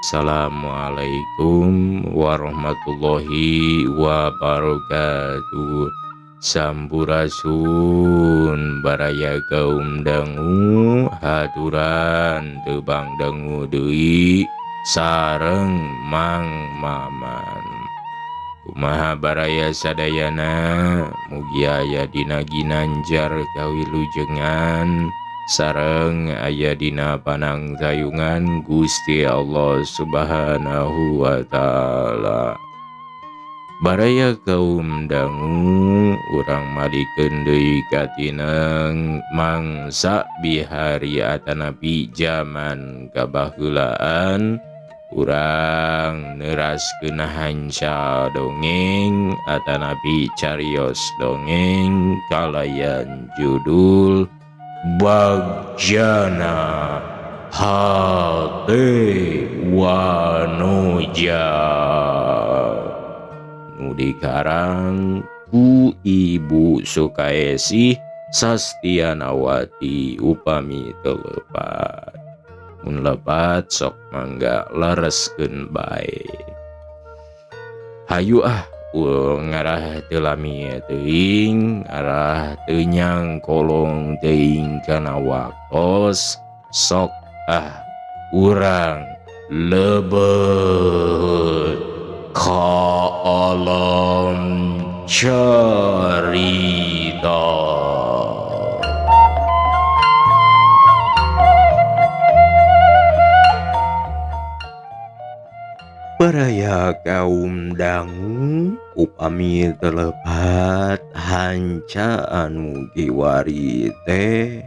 Assalamualaikum warahmatullahi wabarakatuh. Sampurasun baraya kaum dangu, haturan tebang dangu deui sareng Mang Maman. Kumaha baraya sadayana, mugi aya dina ginanjar kawilujengan sareng aya dina panangtayungan Gusti Allah Subhanahu wa taala. Baraya kaum dangu, urang malikeun deui katineng mangsa bihari atanapi jaman kabaheulaan. Urang neraskeun hanca dongeng atanapi carios dongeng kalayan judul Bagjana Hate Wanoja nu dikarang ku Ibu Sukaesih Sastianawati upami teu lepat. Mun lepat sok mangga lereskeun bae. Hayu ah ngarah teu lami teuing, ngarah teu nyangkolong teuing kana waktos, sok ah urang lebet ka alam carita. Baraya kaum dangu upami telepat hanca anu kiwari teh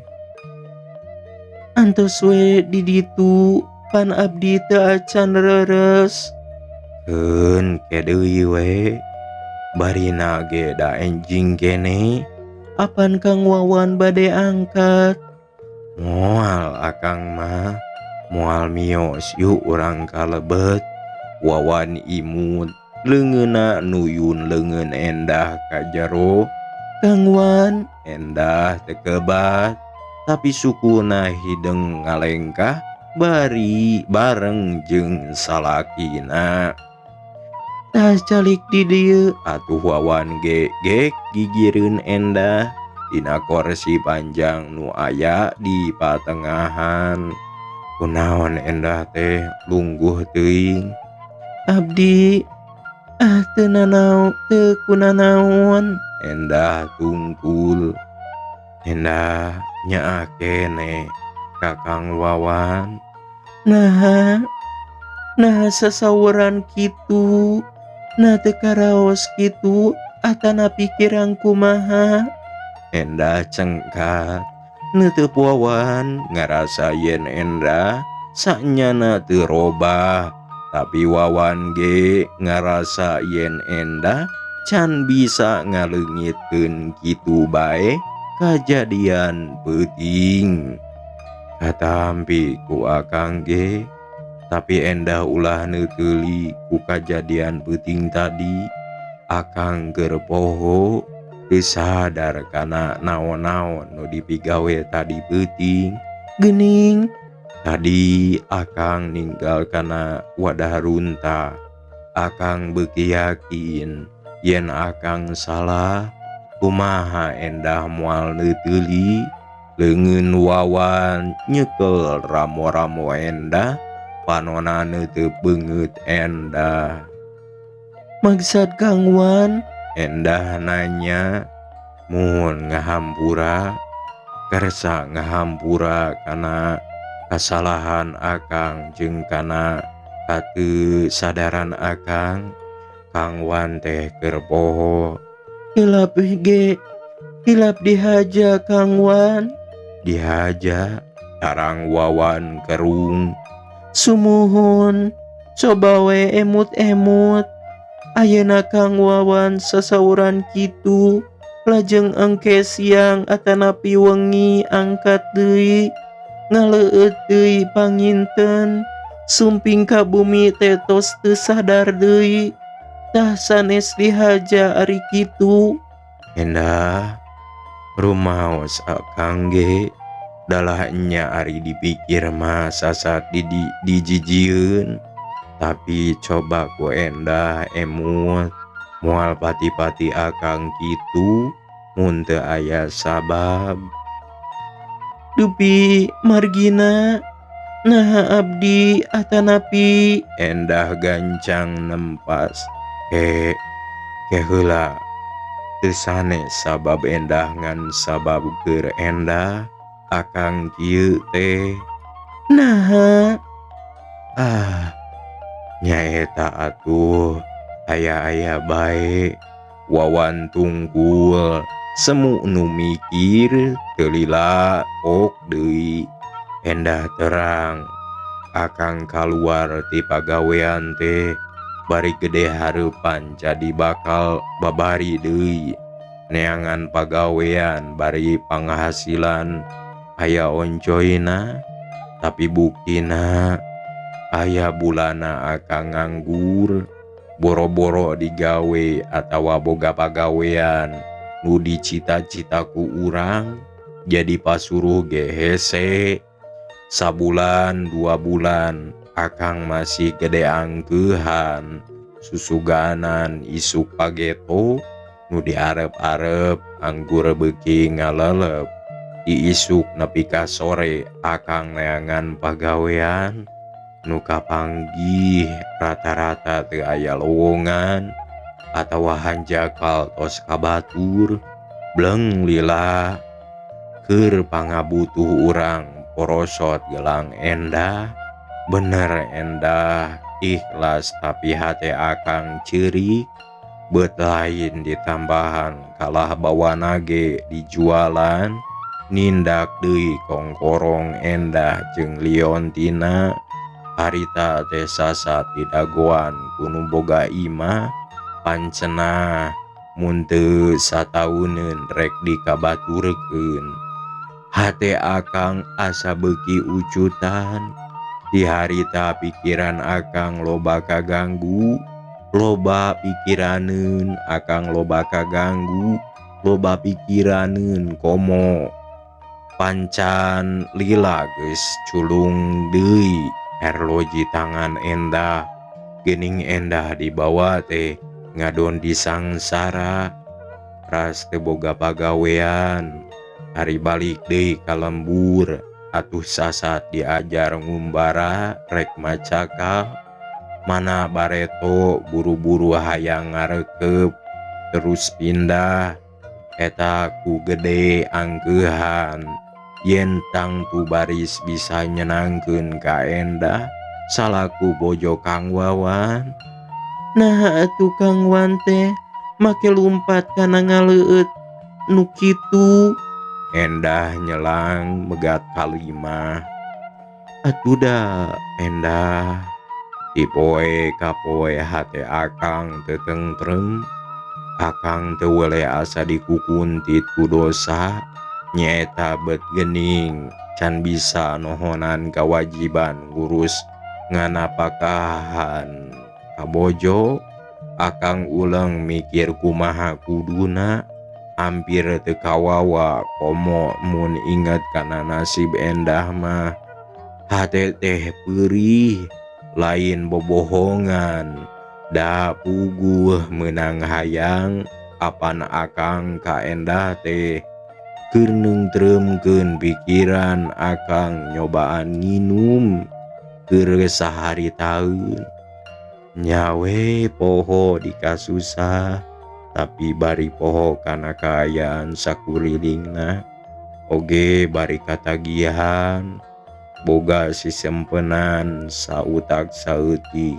antos we di ditu pan abdi teu acan reres keun ke deui we barina ge da enjing kene apan Kang Wawan bade angkat moal akang mah moal mios yuk urang kalebet. Wawan imut leungeunna nuyun leungeun endah ka jero. Kang Wan endah teu kebat tapi sukuna hideung ngalengkah bari bareng jeung salakina. Tah calik di dieu atuh Wawan ge gek gigireun endah dina korsi panjang nu aya di patengahan. Kunaon endah teh lungguh teuing? Abdi ah teu nanaon teu kunanaon endah tungkul. Endah nyaah kene ka Kang Wawan. Naha naha sasawuran kitu, nah teu karaos kitu atana pikiran kumaha. Endah cengkat neuteub Wawan ngarasa yen endah sanyana teu robah. Tapi Wawan ge ngarasa yen endah can bisa ngaleungitkeun kitu bae kajadian peuting. Katampi ku akang ge, tapi endah ulah neuteuli ku kajadian peuting tadi. Akang keur poho teu sadar kana naon-naon nu dipigawe tadi peuting. Geuning tadi akang ninggal kana wadah runtah. Akang beuki yakin yen akang salah. Kumaha endah moal neuteuli? Leungeun Wawan nyekel ramo-ramo endah, panona neuteub beungeut endah. Maksad Kang Wan? Endah nanya. Mun ngahampura, kersa ngahampura kana kasalahan akang jeung kana katesadaran akang. Kang Wan teh keur poho. Hilap ge, hilap dihaja Kang Wan. Dihaja tarang Wawan kerung. Sumuhun, coba we emut-emut. Ayeuna Kang Wawan sasauran kitu, lajeng engke siang atanapi wengi angkat deui. Ngaleueut deui panginten, sumping ka bumi teh tos teu sadar deui. Tah sanes dihaja ari kitu. Endah rumaos akang ge dalah nya ari dipikir mah sasat di dijijieun. Tapi coba ku Endah emut moal pati-pati akang kitu mun teu aya sabab. Dupi margina naha abdi atanapi Endah gancang nempas. Ke ke heula teu sanes sabab Endah ngan sabab keur Endah akang kieu teh. Naha? Ah, nyaeta atuh aya-aya bae Wawan tungkul semu nu mikir teu lila ok deui. Endah terang akang kaluar ti pagawean teh bari gede hareupan jadi bakal babari deui neangan pagawean bari panghasilan aya oncoyna tapi buktina aya bulana akang nganggur boro-boro digawe atawa boga pagawean nu dicita-cita ku urang jadi pasuruh ge hese. Sabulan 2 bulan akang masih gede angkeuhan susuganan isuk pageto nu diarep-arep anggur beuki ngalelep. Di isuk nepi ka sore akang neangan pagawean nu kapanggih rata-rata teu aya lowongan atawa hanjakal tos kabatur bleng lila keur pangabutuh urang porosot gelang Endah. Bener Endah ikhlas tapi hate akang ceurik beut lain ditambahan kalah bawana ge dijualan nindak deui kongkorong Endah jeung liontina. Harita teh sasat didagoan ku nu boga imah pancenah mun teu satauneun rek dikabaturkeun. Hate akang asa beuki ucutan di harita pikiran akang loba kaganggu loba pikiraneun akang loba kaganggu loba pikiraneun komo pancan lila geus culung deui erloji tangan Endah geuning Endah dibawa teh ngadon disangsara ras teu boga pagawean ari balik deui ka lembur atuh sasat diajar ngumbara rek macakal mana bareto buru-buru hayang ngarekep terus pindah eta ku gede angkeuhan yen tangtu baris bisa nyenangkeun ka Endah salaku bojo Kang Wawan. Nah atuh Kang Wan teh make lumpat kana ngaleueut nu kitu. Endah nyelang megat kalimah. Atuh da Endah di poe ka poe hate akang teu tentrem akang teu weleh asa dikukuntit ku dosa nyaeta bet geuning can bisa nohonan kawajiban ngurus nganapakahan ka bojo. Akang uleng mikir kumaha kuduna hampir teu kawawa komo mun inget kana nasib Endah mah. Hate teh peurih lain bobohongan da puguh meunang hayang apan akang ka Endah teh keur neungtreumkeun pikiran akang nyobaan nginum keur saharitaeun. Nyawe poho dikasusah tapi bari poho kana kaayaan sakurilingna oge bari katagihan boga sisempenan sautak saeutik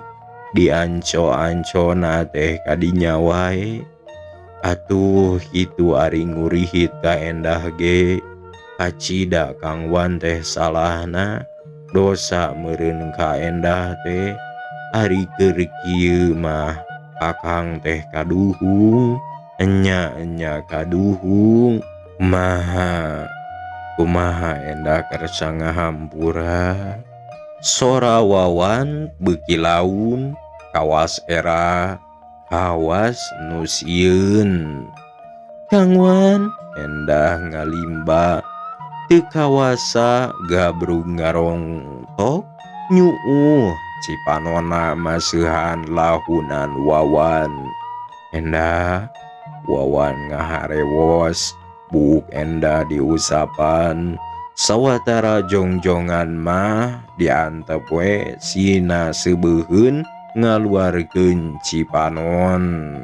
dianco-ancona teh kadinya wae. Atuh kitu ari ngurihit ka Endah ge kacida Kang Wan teh salahna dosa meureun ka Endah teh. Ari keur kieu mah akang teh kaduhung enya-enya kaduhung maha kumaha Endah kersa ngahampura. Sora Wawan beuki laun kawas era kawas nu sieun. Kang Wan Endah ngalimba teu kawasa gabrug ngarongtok nyuuh Cipanona maseuhan lahunan Wawan. Endah Wawan ngaharewos buuk Endah diusapan sawatara jongjongan mah diantep we sina seubeuheun ngaluarkeun cipanon.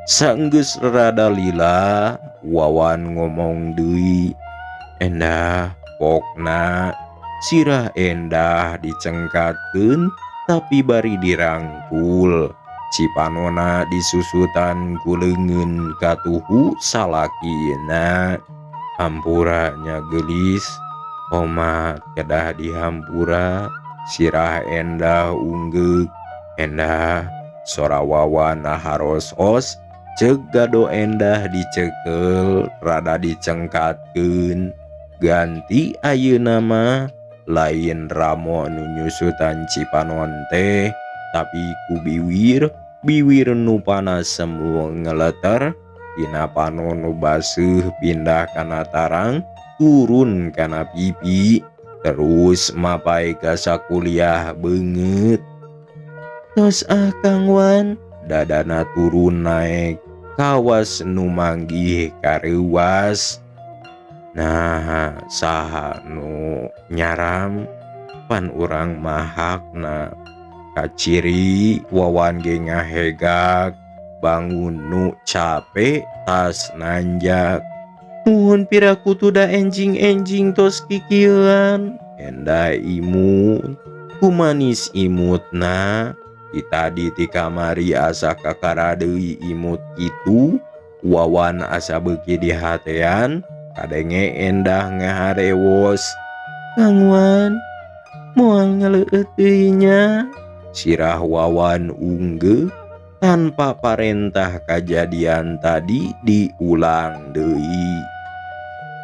Saenggeus rada lila Wawan ngomong deui, Endah pokna sirah Endah dicengkatkeun tapi bari dirangkul. Cipanona disusutan ku leungeun katuhu salakina. Hampura nya geulis, omat kedah dihampura. Sirah Endah unggeuk. Endah sora Wawan harosos ceuk gado Endah dicekel rada dicengkatkeun. Ganti ayeuna mah lain ramo nu nyusutan cipanon teh tapi ku biwir, biwir nu panas semu ngeleter dina panon nu baseuh pindah kana tarang turun kana pipi terus mapai ka sakuliah beungeut. Tos ah Kang Wan, dadana turun naek kawas nu manggih kareuwas. Nah saha nu nyaram pan urang mah hakna. Kaciri Wawan ge ngahegak bangun nu capek tas nanjak. Nuhun piraku tuda enjing-enjing tos kikieuan. Endah imut kumanis imutna. Di tadi ti kamari asa kakara deui imut kitu. Wawan asa beuki dihatean kadenge Endah ngaharewos. Kang Wan moal ngaleueut deui nya. Sirah Wawan unggeuh tanpa parentah kajadian tadi diulang deui.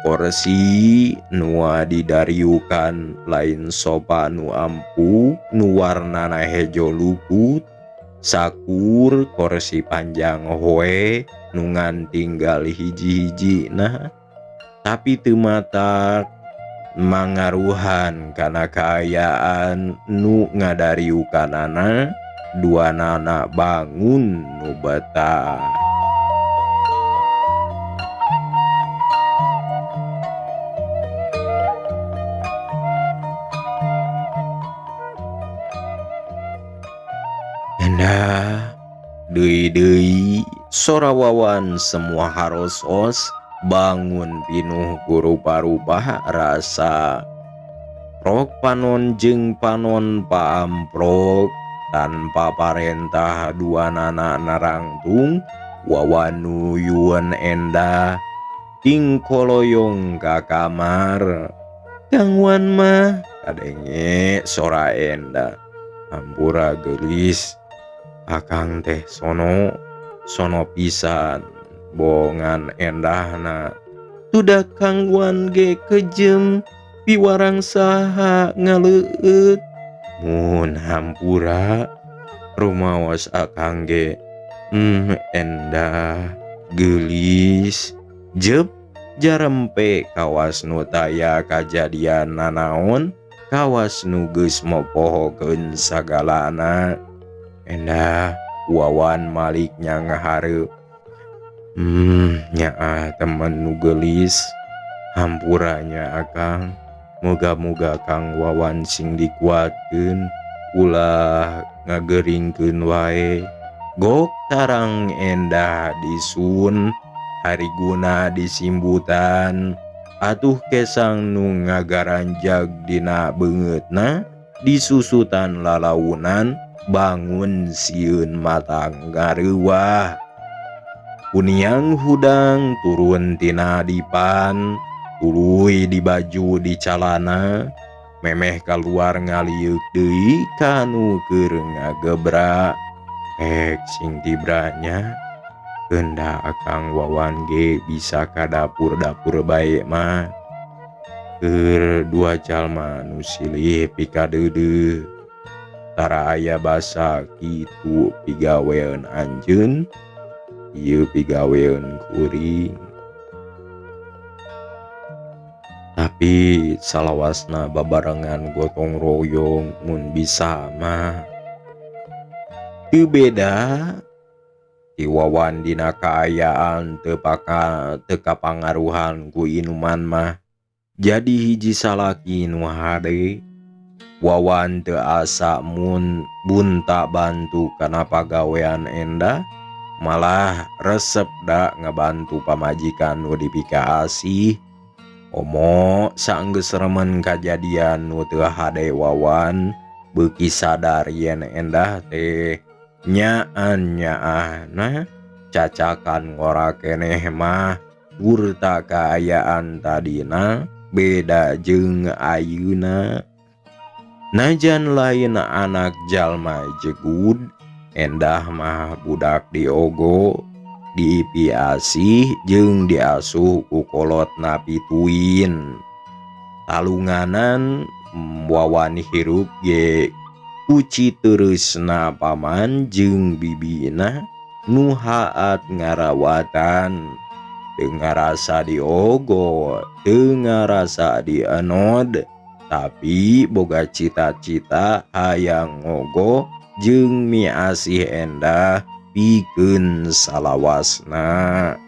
Korsi nu didariukan lain sofa nu ampuh nu warnana hejo luput. Sakur korsi panjang hoe nu ngan tinggal hiji-hiji nah. Tapi teu matak mangaruhan kana kaayaan nu ngadariukanana duanana bangun nu betah. Endah deui-deui sora Wawan semua harosos bangun pinuh ku rupa-rupa rasa. Rok panon jeung panon paamprok tanpa parentah duanana narangtung. Wawan nuyuan Endah tingkoloyong ka kamar. Kang Wan mah kadenge sora Endah. Hampura geulis, akang teh sono sono pisan bongan Endahna. Tudah Kang Wan ge kejem piwarang saha ngaleueut. Mun hampura rumaos akang ge. Endah geulis jep jarempe kawas nu taya kajadian nanaon kawas nu geus mopohokeun sagalana. Endah Wawan malik nya ngahareup. Nyaah temen nu geulis, hampuranya akang. Moga-moga Kang Wawan sing dikuatkeun ulah ngageringkeun wae. Gok tarang Endah disun hariguna disimbutan. Atuh kesang nu ngagaranjag dina beungeutna disusutan lalaunan bangun sieun matang ngareuwah. Kuniang hudang turun tina dipan tuluy di baju di calana memeh kaluar ngaliuk deui kanu keur ngagebra. Ek sing tibranya keunda Akang Wawan ge bisa ka dapur-dapur bae mah. Keur dua jalma nu silih pikadeudeuh. Tara aya basa kitu pigaweun anjeun, ieu pigaweun kuring. Tapi Tapi salawasna babarengan gotong royong mun bisa mah. Teu beda ti Wawan dina kaayaan teu paka teu kapangaruhan ku inuman mah jadi hiji salaki nu hade. Wawan teu asa mun bunta bantu kana pagawean Endah malah resep da ngabantu pamajikan nu dipikaasih. Komo saenggeus remen kajadian nu teu hade Wawan beuki sadar yen Endah teh nyaan nyaahna cacakan ngora keneh mah turta kaayaan tadina beda jeung ayeuna. Najan lain anak jalma jegud Endah mah budak diogo dipiasih jeung diasuh ku kolotna pituin. Talunganan Wawan hirup ge ku citereusna paman jeung bibina nu haat ngarawatan. Teu ngarasa diogo, teu ngarasa dienod, tapi boga cita-cita hayang ngogo jeung miasih Endah pikeun salawasna.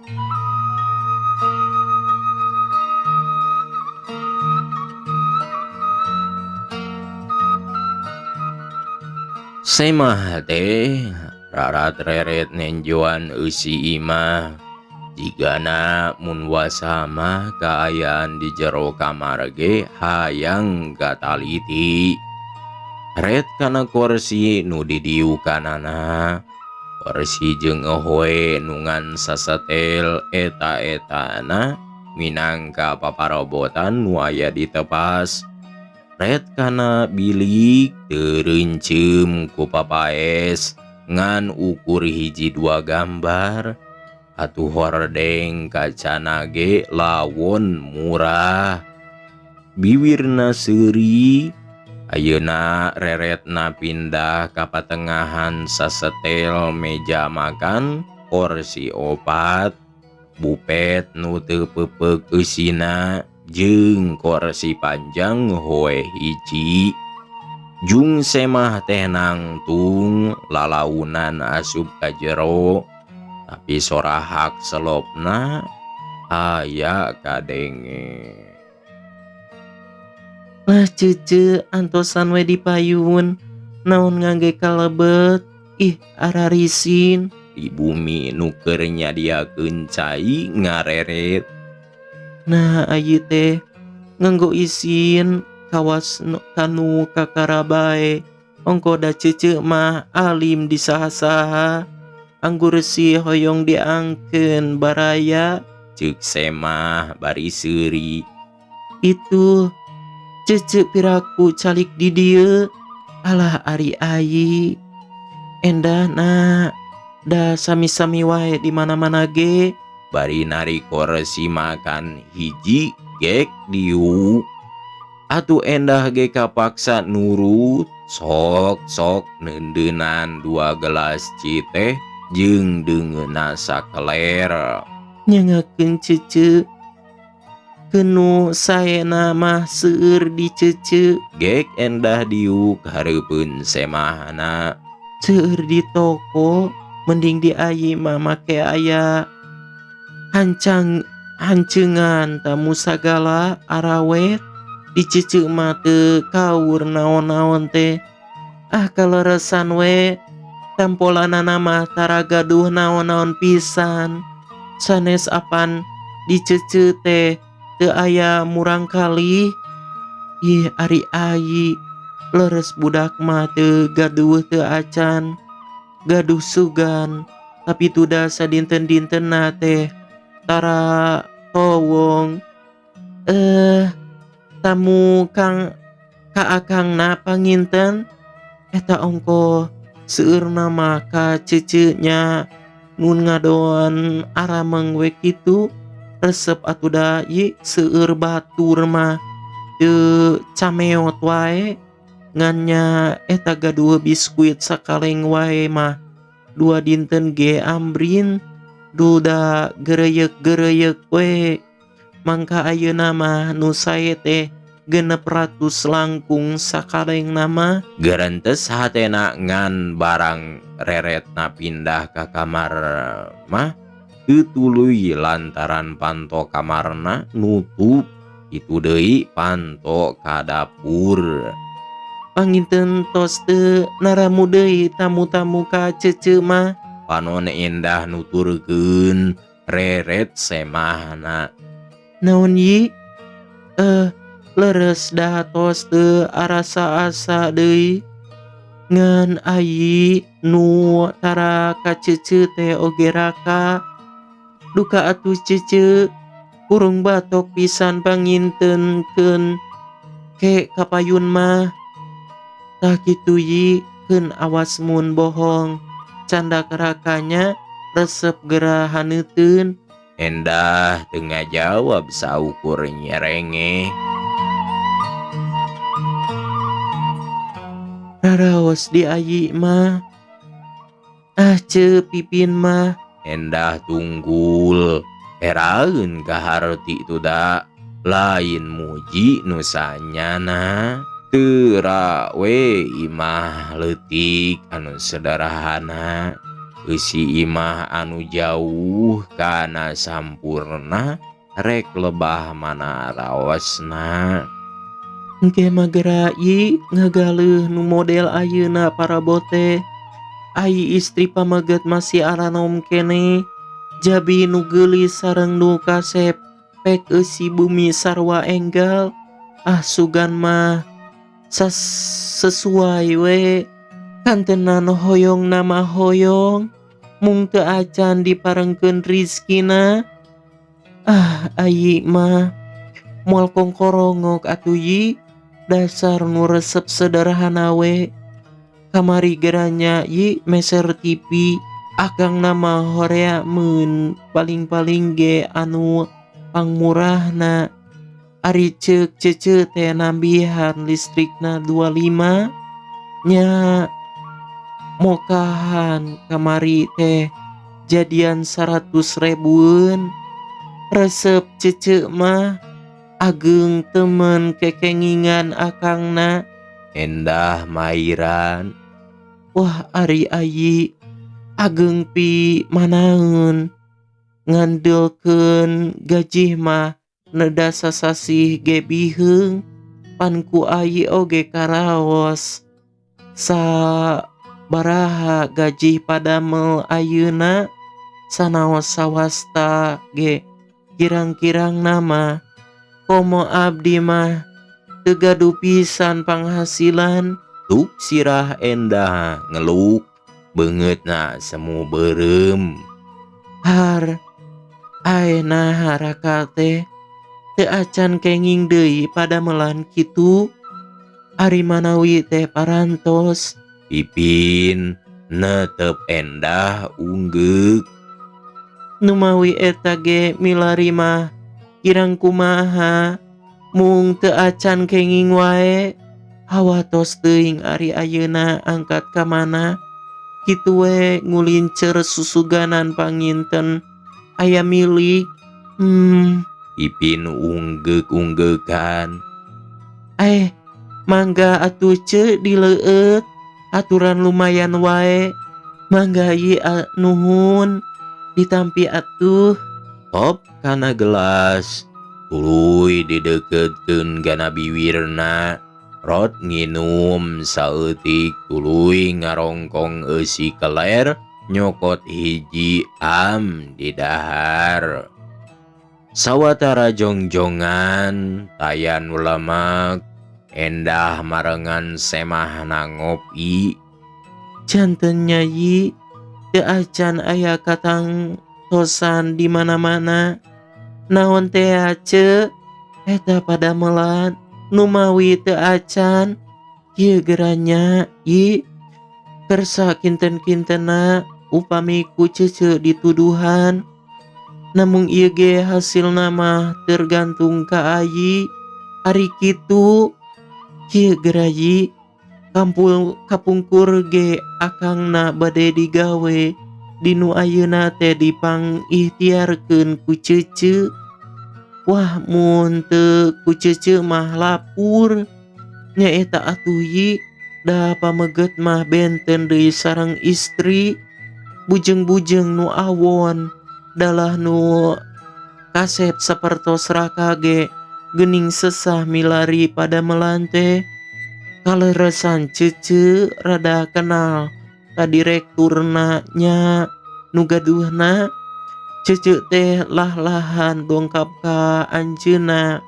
Semah teh rarat-reret nenjoan eusi imah. Jigana mun wasama kaayaan di jero kamar ge hayang kataliti. Ret kana kursi nu didiukanana. Kursi jeung ehoe nu ngan sasetel eta-etana minangka paparobotan nu aya di tepas. Ret kana bilik teu reunceum ku papaes ngan ukur hiji dua gambar. Atuh hordeng kacana ge lawon murah. Biwirna seuri, ayeuna reretna pindah ka patengahan sasetel meja makan kursi opat, bupet nu teu peupeuk eusina jeung kursi panjang hoe hiji. Jung semah teh nangtung lalaunan asup ka jero. Tapi sorahak selopna aya kadenge. Lah cece antosan we dipayun naon ngangge kalebet ih ararisin. Di bumi nu keur nyadiakeun cai ngareret. Nah ayeuna teh nganggo isin kawas kanu kakara bae. Ongko da cece mah alim di saha-saha. Anggur resi hoyong diangkeun baraya. Ceuk semah bari seuri. Itu cece piraku calik di dieu. Alah ari ayi. Endah na da sami-sami wae di mana-mana ge. Bari narik kursi makan hiji gek diuk. Atuh Endah ge kapaksa nurut. Sok-sok neundeunan 2 gelas citeh jeung deungeunna sakeler. Nyangakeun cece kenu saena mah seueur di cece. Gek Endah diuk hareupeun semahna. Seueur di toko mending di ayi mah make aya hancang hanceungan tamu sagala arawet. Di cece mah teu kaur naon-naon teh. Ah kaleresan we tampolanana mah tara gaduh naon-naon pisan. Sanes apan di cece teh teu aya murang kali. Ih ari ayi leres budak mah teu gaduh teu acan gaduh sugan. Tapi tuda sadinten-dintenna teh tara towong. Tamu kang ka akangna panginten eta ongko seueurna mah ka cece nya nun ngadoan arameng we kitu. Resep atuh da ieu seueur batur mah teu cameot wae. Ngan nya eta gaduh biskuit sakaleng wae mah 2 dinten ge ambrin duda gereyek-gereyek we. Mangka ayeuna mah nu sae teh 600 langkung sakaleng nama. Gerentes hatena ngan barang reretna pindah ka kamar mah teu tuluy lantaran panto kamarna nutup itu deui panto ka dapur. Panginten tos teu naramu deui tamu-tamu ka cece mah. Panon Endah nuturkeun reret semahna. Naon yi? Leres dah tos teu arasa-asa deui. Ngan ayi nu tara ka cece teh oge raka. Duka atuh cece kurung batok pisan pangintenkeun ke kapayun mah. Tah kitu yi keun awas mun bohong. Candak rakanya resep gera haneuteun. Endah teu ngajawab saukur nyerengeh. Raraos di ayi mah. Ah ce pipin mah. Endah tunggul. Heraeun kaharti itu da. Lain muji nu sanyana. Teu we imah leutik anu sederhana. Eusi imah anu jauh kana sampurna rek lebah mana raosna. Engke mah geura yi ngagaleuh nu model ayeuna parabote. Ai istri pameget masih aranom kene. Jabi nu geulis sareng nu kasep pek eusi bumi sarwa enggal. Ah sugan mah sesuai we. Kantenan hoyong nama hoyong mung teu acan diparengkeun rizkina. Ah ayi mah moal kongkorongok atuh yi, dasar nu resep sederhana we. Kamari geranya yi meser TV akang nama horea mun paling-paling ge anu pangmurahna. Ari ceuk cece teh nambihan listrikna 25 nya mokahan kamari teh jadian 100 ribuan. Resep cece mah ageng temen kekengingan akangna. Endah mairan. Wah ari ayi ageng pi manaeun ngandelkeun gaji mah neda sasasih ge biheung pan ku ayi oge karaos. Sabaraha gaji padamel ayeuna sanaos sawasta ge kirang-kirang nama. Komo abdi mah teu gaduh pisan panghasilan. Tuk sirah Endah ngeluk beungeutna semu beureum. Har aena haraka teh teu acan kenging deui padamelan kitu. Ari manawi teh parantos. Pipin netep Endah unggeuk. Numawi eta ge milari mah kirang kumaha mung teu acan kenging wae. Hawa tos teuing ari ayeuna angkat ka mana. Kitu we ngulincer susuganan panginten aya milik. Ipin unggeuk-unggeukan. Mangga atuh ce dileueut aturan lumayan wae. Mangga ieu nuhun ditampi atuh. Top kana gelas tuluy dideukeutkeun kana biwirna. Rot nginum saeutik tuluy ngarongkong eusi keler nyokot hiji am di dahar. Sawatara jongjongan taya nu lemak Endah marengan semahna ngopi. Janten nyayi teu acan aya katang tosan di mana-mana. Naon teh ce eta padamelan numawi teu acan kieu geranya yi kersa kinten-kintena upami ku cece dituduhan. Namung ieu ge hasilna mah tergantung ka ayi. Ari kitu kieu gera yi kapungkur ge akangna bade digawe dinu ayeuna teh dipangikhtiarkeun ku cece. Wah mun teu ku cece mah lapur. Nyaeta atuh yi da pameget mah benten deui sareng istri. Bujeng-bujeng nu awon dalah nu kasep sapertos raka ge geuning sesah milari pada melante. Kaleresan cece rada kenal ka direkturna nya nu gaduhna. Cece teh lah-lahan dongkap ka anjeunna.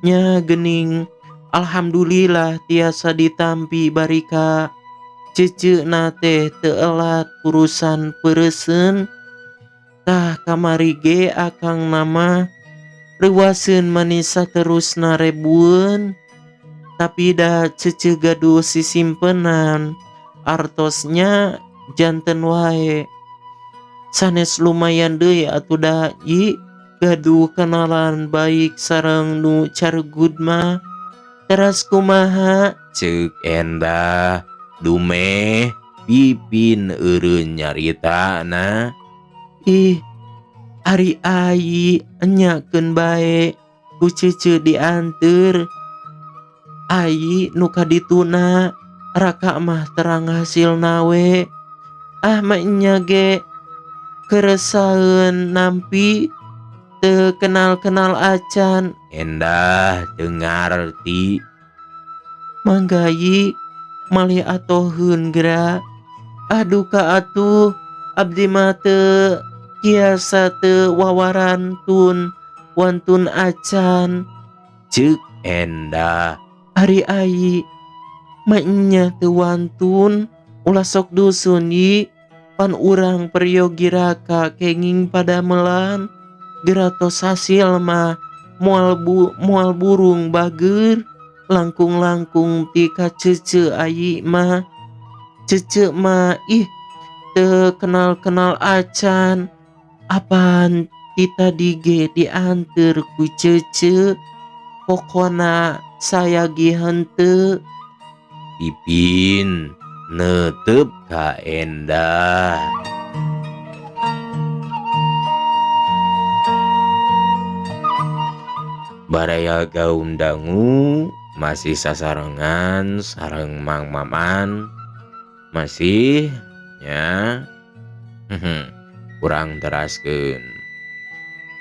Nya geuning alhamdulillah tiasa ditampi bari ka cece na teh teu elat urusan peureseun. Tah kamari ge akang nama reuaseun manis saterusna rebueun. Tapi da cece gaduh sisimpenan artosnya janten wae. Sanes lumayan deui atuh da yi gaduh kenalan baik sareng nu caregut mah. Teras kumaha? Ceuk Endah dumeh Pipin eureun nyaritana. Ih, ari ayi enyakeun bae ku cece dianteur. Ayi nu kadituna raka mah terang hasilna we. Ah mah nya ge keresaeun nampi teu kenal-kenal acan. Endah teu ngarti. Mangga yi malih atoheun geura. Aduh ka atuh abdi mah teu kiasa teu wawarantun wantun acan. Ceuk Endah. Ari ayi mah nya teu wantun ulah sok dusun yi. Pan urang peryogi raka kenging padamelan geratos hasil mah moal burung bager langkung-langkung ti ka cece ayi mah. Cece mah ih teu kenal-kenal acan. Apan ti tadi ge dianteur ku cece. Pokona sayagi henteu. Pipin netep ka Endah. Baraya gaum dangu masih sasarengan sareng Mang Maman masih nya. Kurang teraskeun.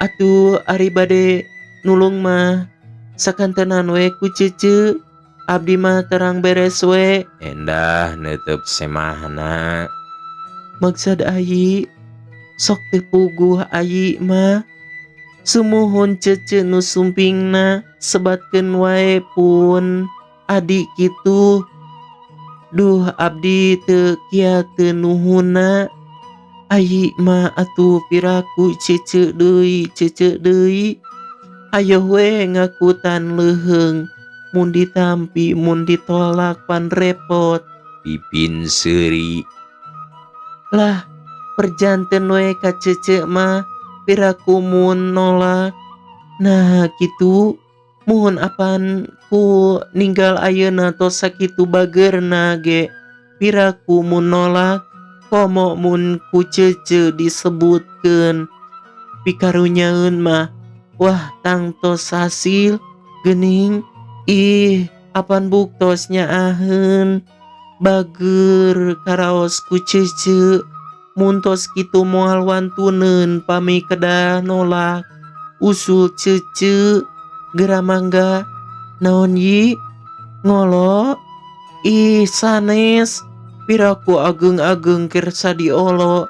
Atuh ari bade nulung mah sakantenan we ku cece. Abdi mah terang beres we. Endah netep semahna. Maksad ayi sok teu puguh ayi mah. Sumuhun cece nu sumpingna sebatkeun wae pun adi kitu. Duh abdi teu kieu teu nuhunna. Ayi mah atuh piraku cece deui cece deui. Ayo we ngakutan leuheung. Mun ditampi mun ditolak pan repot. Pipin seuri. Lah perjanten we ka cece mah piraku mun nolak. Nah kitu muhun apan ku ninggal ayeuna tos sakitu bageurna ge piraku mun nolak komo mun ku cece disebutkeun pikarunyaeun mah wah tangtos hasil geuning. Ih apan buktosnya aheun bager karaos ku cece mun tos kitu moal wantuneun pami kedah nolak usul cece geura mangga naon yi ngolo. Ih sanes piraku ageung-ageung kersa diolo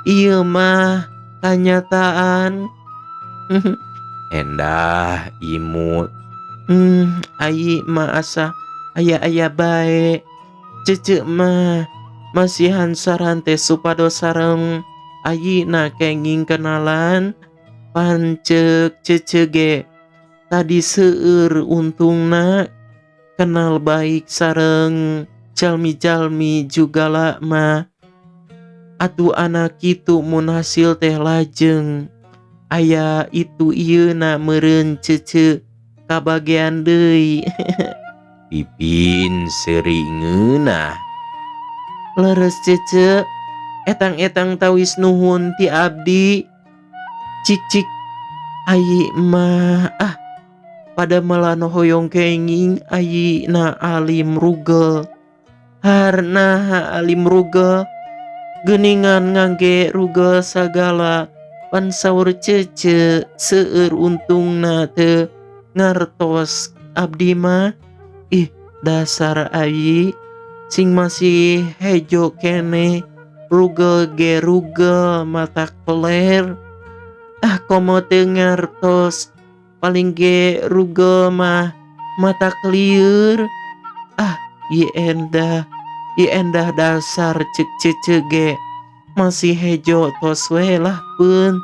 ieu mah kanyataan. Endah imut. Ayi mah asa aya-aya bae. Cece mah masihan saran teh supados sareng ayi na kenging kenalan. Pancek cece ge tadi seueur untungna kenal baik sareng jalmi-jalmi juga lah mah. Atuh anak kitu mun hasil teh lajeng aya itu ieu na meureun cece kabagean deui. Pipin seuri ngeunah. Leres cece etang-etang tawis nuhun ti abdi. Cik-cik Ayi mah ah pada melan hoyong kenging ayi na alim rugel. Harna alim rugel geuningan ngangge rugel sagala pan saur cece seueur untungna teu ngartos abdi mah. Ih dasar ayi sing masih hejo kene rugel ge rugel mata peler. Ah komo teu ngartos paling ge rugel mah mata keliur. Ah ieu endah dasar cek cece ge masih hejo tos we lah pun.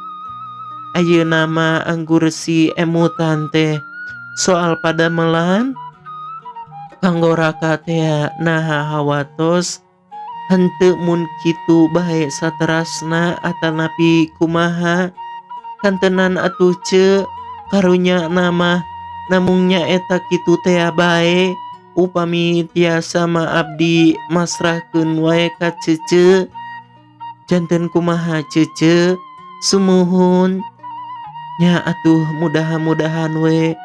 Ayeuna mah anggur si emutan teh soal padamelan kanggo raka teh naha hawatos henteu mun kitu bae saterasna atanapi kumaha kantenan atuh ce karunya nama namung nyaeta kitu teh bae upami tiasa ma abdi masrahkeun wae ka cece janten kumaha cece sumuhun nya atuh mudah-mudahan we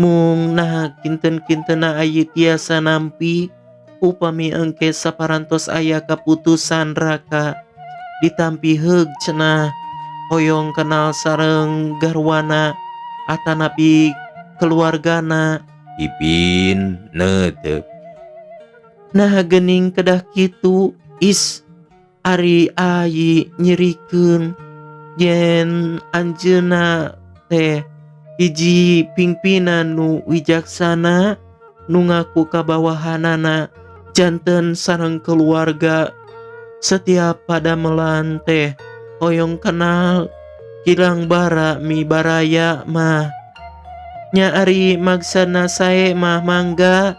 mung naha kinten-kintena ayi tiasa nampi upami engke saparantos aya kaputusan raka ditampi heug cenah hoyong kenal sareng garwana atanapi keluargana. Ipin neuteup. Nah geuning kedah kitu is ari ayi nyerikeun yen anjeunna teh hiji pingpinan nu wijaksana nu ngaku kabawahanana janten sareng keluarga setiap padamelan teh hoyong kenal kilang bara mi baraya mah nya ari maksana sae mah mangga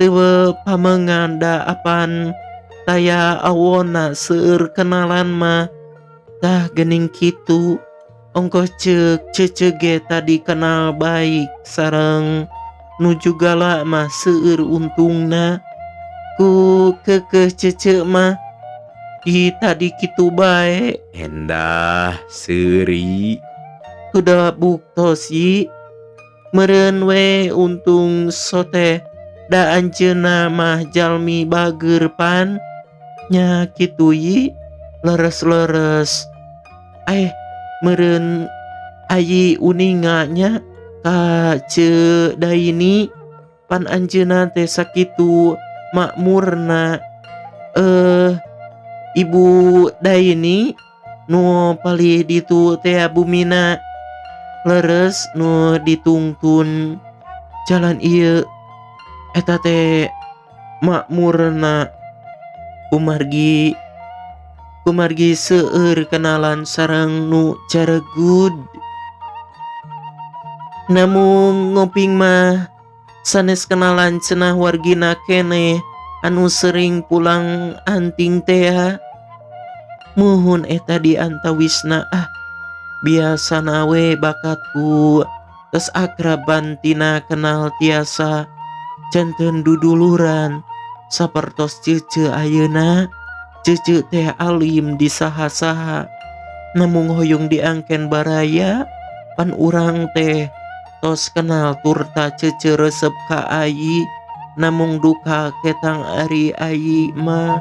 teu pamengan da apan taya awona seueur kenalan mah. Tah geuning kitu ongkoh ceuk cece ge tadi kenal baik sareng nuju gala mah seueur untungna ku keukeuh cece mah di tadi kitu bae. Endah seuri kuda buktosi meureun we untung sote da anjeunna mah jalmi bageur pan nya kitu yi leres-leres. Meureun ayi uninga nya ka Ceu Daini pan anjeunna teh sakitu makmurna. Ibu Daini nu palih ditu teh bumina leres nu ditungtun jalan ieu eta teh makmurna kumargi seueur kenalan sareng nu caregud. Namung ngoping mah sanes kenalan cenah wargina keneh anu sering pulang anting tea. Muhun eta di antawisna ah biasana we bakatku tes akraban tina kenal tiasa janten duduluran sapertos cece ayeuna. Cece teh alim di saha-saha namung hoyong diangken baraya pan urang teh tos kenal turta cece resep ka ayi namung duka ketang ari ayi mah.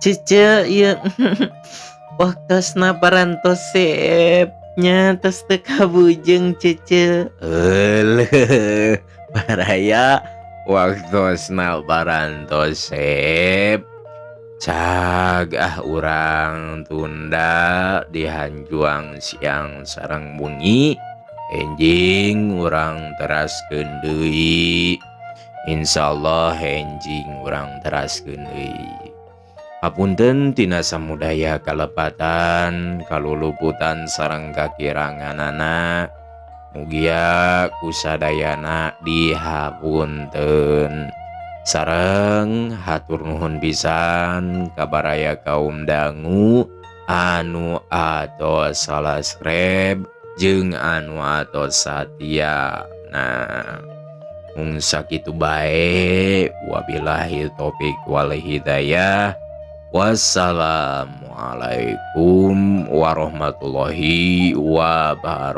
Cece ieu waktosna parantos sep nya tos teu kabujeng cece. Euleuh baraya waktosna parantos sep. Cag ah urang tunda dihanjuang siang sareng wengi enjing urang teraskeun deui. Insyaallah enjing urang teraskeun deui. Hapunten tina samudaya kalepatan kaluluputan sareng kakiranganana mugia kusadayana dihapunten. Sareng hatur nuhun pisan kabaraya kaum dangu anu atos subscribe jeung anu atos satia. Nah, mung sakitu bae, wabillahi taufik wal hidayah. Wassalamualaikum warahmatullahi wabarakatuh.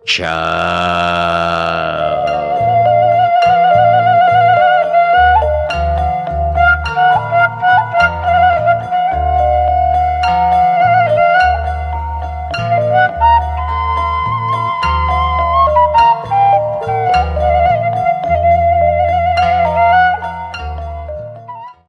Ciao.